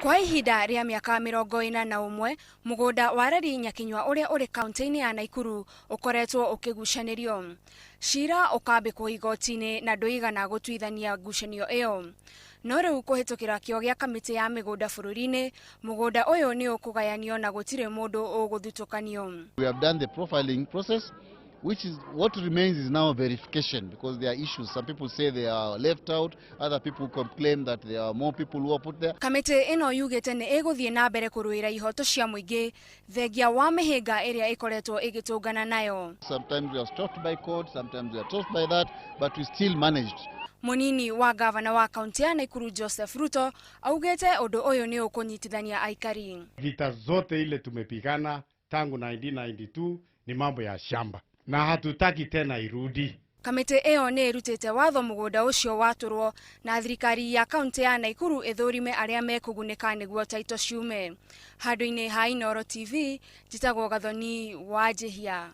Kwa ihinda rĩa mĩaka 41, mũgũnda wa Reri Nyakinyua ũrĩa ũrĩ kaunti-inĩ ya Naikuru ũkoretwo ũkĩgucanĩrio. Cira ũkambĩkwo igoti-inĩ na ndũigana gũtuithania ngucanio ĩyo. No rĩu kũhĩtũkĩra kĩo gĩa kamĩtĩ ya mĩgũnda bũrũri-inĩ, mũgũnda ũyũ nĩ ũkũgayanio na gũtirĩ mũndũ ũgũthutũkanio. We have done the profiling process, which is what remains is now verification, because there are issues. Some people say they are left out, other people complain that there are more people who are put there. Kamĩtĩ ĩno yugĩte nĩ ĩgũthiĩ na mbere kũrũĩra ihoto cia mũingĩ thengia wa mĩhĩnga ĩrĩa ĩkoretwo ĩgĩtũngana nayo. Sometimes we are stopped by court, sometimes we are stopped by that, but we still managed. Mũnini wa gavana wa kaunti ya Naikuru Joseph Ruto augĩte ũndũ ũyũ nĩ ũkũnyitithania aikari. Vita zote ile tumepigana tangu 1992 ni mambo ya shamba na hatutaki tena irudi. Kamĩtĩ ĩyo nĩ ĩrutĩte watho mũgũnda ũcio watũrwo na thirikari ya kaunti ya Naikuru ĩthũrime arĩa mekũgunĩka nĩguo taito ciume. Handũ-inĩ ha Inooro TV, njĩtagwo Gathoni wa Njihia.